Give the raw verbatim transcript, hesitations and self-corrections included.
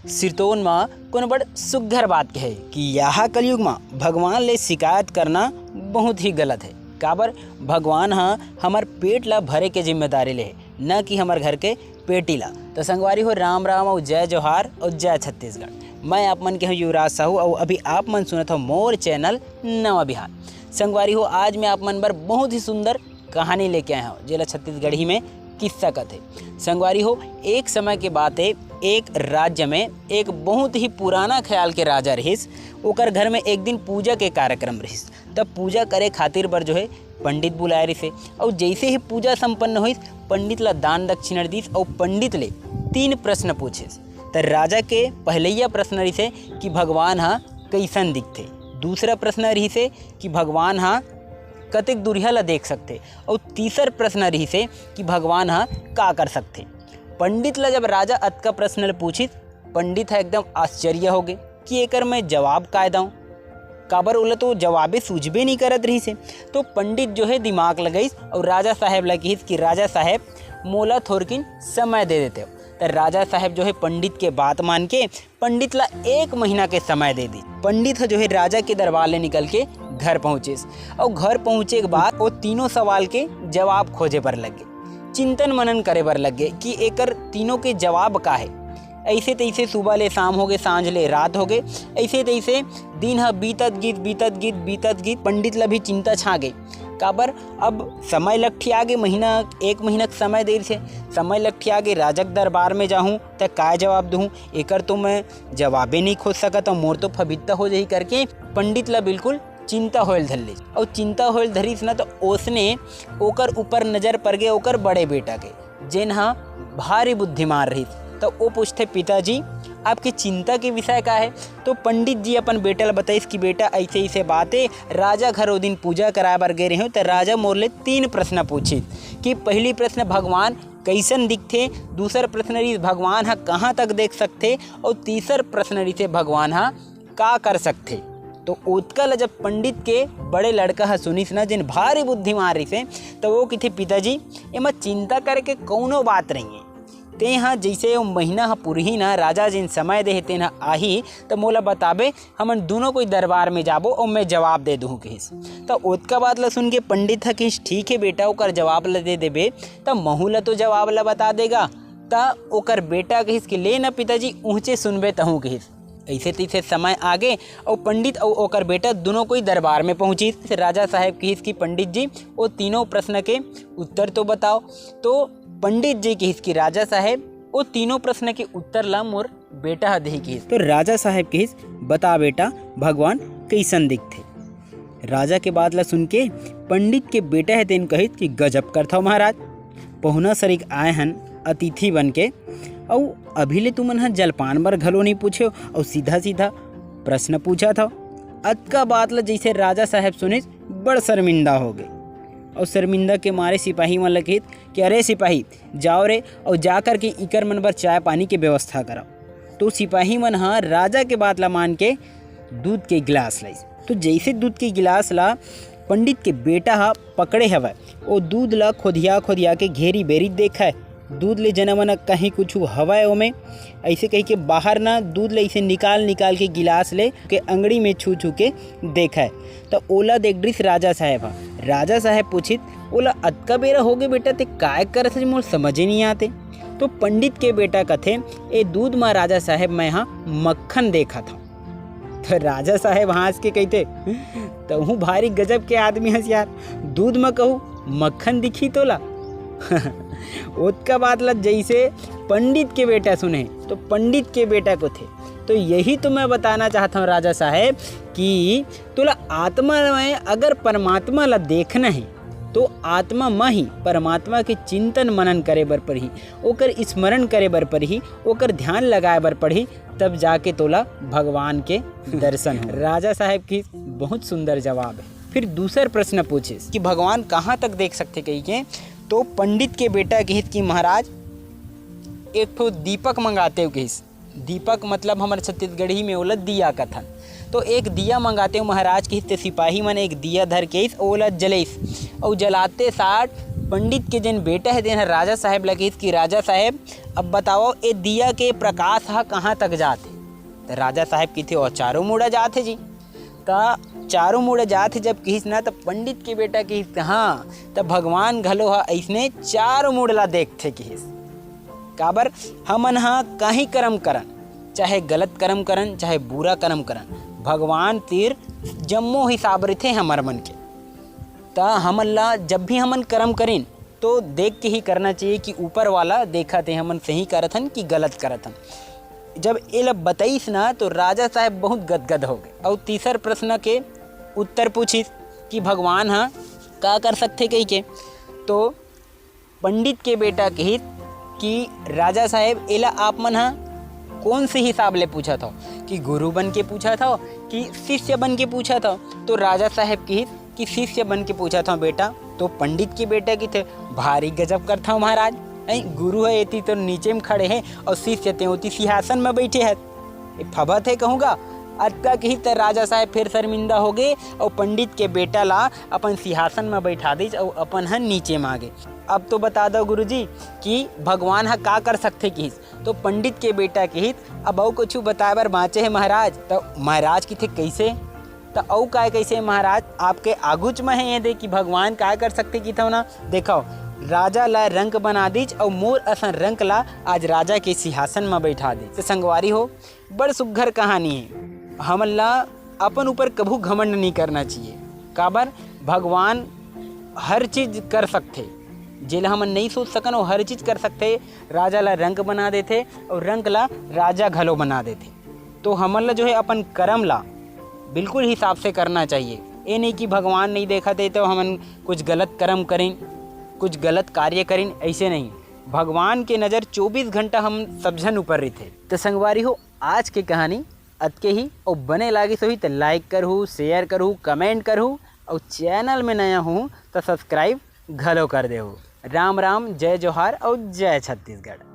सिरतोन म कोनो बड़ सुग्घर बात कहे कि यह कलयुग म भगवान ले शिकायत करना बहुत ही गलत है। काबर भगवान ह हमर पेट ला भरे के जिम्मेदारी ले हे, न कि हमर घर के पेटी ला। तो संगवारी हो, राम राम अउ जय जोहार अउ जय छत्तीसगढ़। मैं आप मन के हूँ युवराज साहू अउ अभी आप मन सुनत हो मोर चैनल नवा बिहार। संगवारी हो, आज मैं आप मन बर बहुत ही सुंदर कहानी लेके आए हूँ, जेला छत्तीसगढ़ी में किस्सा कथे। संगवारी हो, एक समय के बात है, एक राज्य में एक बहुत ही पुराना ख्याल के राजा रहिस। ओकर घर में एक दिन पूजा के कार्यक्रम रहिस। तब पूजा करे खातिर बर जो है पंडित बुलाए रहिसे। अउ जैसे ही पूजा संपन्न होइस, पंडित ला दान दक्षिणा दिस अउ पंडित ले तीन प्रश्न पूछिस। त राजा के पहलैया प्रश्न रहिसे कि भगवान ह कइसन दिखथे। दूसरा प्रश्न रहिसे कि भगवान ह कतेक दूरिहा ला देख सकथे। अउ तीसर प्रश्न रहिसे कि भगवान ह का कर सकथे। पंडित ला जब राजा अतका प्रश्न ल पूछिस, पंडित ह एकदम आश्चर्य होगे कि एकर मैं जवाब काय दंव, काबर ओला तो जवाबे सूझबे नइ करत रहिसे। तो पंडित जो है दिमाग लगाइस अउ राजा साहेब ला किहिस कि राजा साहेब, मोला थोरकिन समय दे देते हो। त राजा साहेब जो है पंडित के बात मान के पंडित ला एक महीना के समय दे दी। पंडित ह जो है राजा के दरबार ले निकल के घर पहुँचिस अउ घर पहुँचे के बाद वो तीनों सवाल के जवाब खोजे बर लग गे, चिंतन मनन करे बर लग गे कि एकर तीनों के जवाब का है। ऐसे तैसे सुबह ले शाम होगे, सांझ ले रात होगे, ऐसे तैसे दिन ह बीतत गिस, बीतत गिस, बीतत गिस। पंडित ला भी चिंता छा गे, काबर अब समय लकठिया गे, महीना, एक महीना के समय देर से समय लकठिया गे। राजा के दरबार में जाहूँ त काय जवाब दूँ, एकर तो मैं जवाबे नहीं खोज सकत हूँ, मोर तो फबित्ता हो जाही करके पंडित ला बिल्कुल चिंता होयल धर लीस। अउ चिंता होयल धरिस न, त ओसने ओकर ऊपर नजर पड़ गे ओकर बड़े बेटा के, जेन ह भारी बुद्धिमान रहिस। त ओ पूछथे, "पिताजी, आपके चिंता के विषय का है?" तो पंडित जी अपन बेटा ला बताइस कि, "बेटा, ऐसे ऐसे बात है, राजा घर ओ दिन पूजा कराए बर गे रहे, त राजा मोर ले तीन प्रश्न पूछिस कि पहली प्रश्न भगवान कइसन दिखथे, दूसर प्रश्न रहिस भगवान ह कहाँ तक देख सकथे, अउ तीसर प्रश्न रहिसे भगवान ह का कर सकथे।" तो ओतका ल जब पंडित के बड़े लड़का ह सुनिस न, जेन भारी बुद्धिमान रहिसे, त वो किथे, "पिताजी, एमा चिंता करे के कउनो बात नहीं है। तें ह जइसे वो महीना ह पुरही न, राजा जेन समय दे हे तेन ह आही, त मोला बताबे, हमन दूनों कोई दरबार में जाबो अउ मैं जवाब दे दूँ," किहिस। त ओतका बात ल सुन के पंडित ह किहिस, "ठीक है बेटा, ओकर जवाब ल दे देबे, त महू ल तो जवाब ल बता देगा।" त ओकर बेटा किहिस कि, "ले न पिताजी, उहचे सुनबे तहूँ," किहिस। ऐसे तैसे समय आगे अउ पंडित अउ ओकर बेटा दूनों कोई दरबार में पहुँचिस। राजा साहेब किहिस कि, "पंडित जी, वो तीनों प्रश्न के उत्तर तो बताओ।" तो पंडित जी किहिस कि, "राजा साहेब, वो तीनों प्रश्न के उत्तर ला मोर बेटा ह देही," किहिस। तो राजा साहेब किहिस, "बता बेटा, भगवान कइसन दिखथे?" राजा के बात ला सुन के पंडित के बेटा हे तेन कहिस कि, "गजब करथव महाराज, पहुना सरीक आए हन अतिथि बन के, अउ अभी ले तुमन ह जलपान बर घलो नइ पूछेव अउ सीधा सीधा प्रश्न पूछत हव।" अतका बात ला जइसे राजा साहेब सुनिस, बड़ शर्मिंदा हो गे अउ शर्मिंदा के मारे सिपाही मन ल कहिस कि, "अरे सिपाही, जाओ रे, अउ जा करके इकर मन बर चाय पानी के व्यवस्था करव।" तो सिपाही मन ह राजा के बात ला मान के दूध के गिलास लाइस। तो जइसे दूध के गिलास ला पंडित के बेटा ह पकड़े हवय, ओ दूध ला खोदिया खोदिया के घेरी बेरी देखय, दूध ले जना मना कहीं कुछु हवय ओमे, ऐसे कहि के बाहर ना दूध ले इसे निकाल निकाल के गिलास ले के अंगड़ी में छू छू के देखय। त ओला देख डरिस राजा साहेब ह। राजा साहेब पूछित, "ओला अतका बेरा होगे बेटा, ते काय करत हस, मोर समझे नइ आते।" तो पंडित के बेटा कथे, "ए दूध म राजा साहेब, मैं हा मक्खन देखत हंव।" त राजा साहेब हाँस के कहिथे, "तहूँ भारी गजब के आदमी हस यार, दूध म कहूँ मक्खन दिखी तोला?" ओतका बात ला जइसे पंडित के बेटा सुने, तो पंडित के बेटा कथे, "तो यही तो मैं बताना चाहत हंव राजा साहेब, कि तोला आत्मा में अगर परमात्मा ला देखना हे, तो आत्मा म ही परमात्मा के चिंतन मनन करे बर पड़ही, ओकर स्मरण करे बर पड़ही, ओकर ध्यान लगाए बर पड़ही, तब जाके तोला भगवान के दर्शन हो।" राजा साहेब के बहुत सुंदर जवाब हे। फिर दूसर प्रश्न पूछिस कि भगवान कहाँ तक देख सकथे कहिके, तो पंडित के बेटा कहिस कि महाराज, एक ठो दीपक मंगातेव कहिस। दीपक मतलब हमर छत्तीसगढ़ी में ओला दिया कथन। तो एक दिया मंगातेव महाराज कहिस, ते सिपाही मन एक दिया धर के आइस, ओला जलइस। अउ जलाते साठ पंडित के जेन बेटा हे, तेन ह राजा साहेब ला कहिस कि राजा साहेब, अब बताओ, ए दिया के प्रकाश ह कहाँ तक जात हे? त राजा साहेब किथे, "ओ चारों मुड़ा जात हे जी।" त चारों मुड़ा जात हे जब किहिस ना, त पंडित के बेटा किहिस, "हाँ, त भगवान घलो ह अइसने चारों मुड़ ला देखथे," किहिस। काबर, हमन ह कहीं कर्म करन, चाहे गलत कर्म करन, चाहे बुरा कर्म करन, भगवान तीर जम्मो हिसाब रहिथे हमर मन के। त हमन ला जब भी हमन कर्म करिन, तो देख के ही करना चाहिए कि ऊपर वाला देखत हे, हमन सही करत हन कि गलत करत हन। जब एला बतईस ना, तो राजा साहेब बहुत गदगद हो गए। अउ तीसर प्रश्न के उत्तर पूछिस कि भगवान ह का कर सकथे कहिके। तो पंडित के बेटा कहिस कि राजा साहेब, एला आप मन ह कौन से हिसाब ले पूछत हव, कि गुरु बन के पूछत हव कि शिष्य बन के पूछत हव? तो राजा साहेब कहिस कि शिष्य बन के पूछत हव बेटा। तो पंडित के बेटा किथे, "भारी गजब करथव महाराज, ऐ गुरु ह एती तो नीचे म खड़े हे अउ शिष्य ते ओती सिंहासन म बैठे हे, ए फबत हे कहूँगा।" अतका कहिस त राजा साहेब फिर शर्मिंदा हो गे अउ पंडित के बेटा ला अपन सिंहासन म बैठा दिस अउ अपन ह नीचे म आ गे। "अब तो बता दव गुरुजी कि भगवान ह का कर सकथे," किहिस। तो पंडित के बेटा किहिस, "अब अउ कुछु बताए बर बाँचे हे महाराज?" त महाराज किथे, "कइसे?" त अउ काय कइसे महाराज, आपके आगूच म हे ये दे कि भगवान काय कर सकथे किथव ना। देखव, राजा ला रंक बना दिस अउ मोर असन रंक ला आज राजा के सिंहासन म बैठा दिस। त संगवारी हो, बड़ सुग्घर कहानी हे। हमन ला अपन ऊपर कभू घमंड नहीं करना चाहिए। काबर, भगवान हर चीज कर सकथे, जेला हमन नहीं सोच सकन, वो हर चीज कर सकथे। राजा ला रंक बना देथे अउ रंक ला राजा घलो बना देथे। तो हमन ला जो है अपन कर्म ला बिल्कुल हिसाब से करना चाहिए। ये नहीं कि भगवान नहीं देखत हे तो हमन कुछ गलत कर्म करिन, कुछ गलत कार्य करिन, ऐसे नहीं। भगवान के नज़र चौबीस घंटा हम सब झन ऊपर रहिथे। तो संगवारी हो, आज के कहानी अतके ही। अउ बने लागिस होही त like करहू, share करहू, comment करहू, अउ channel में नया होहू त subscribe घलो कर देहू। राम राम, जय जोहार अउ जय छत्तीसगढ़।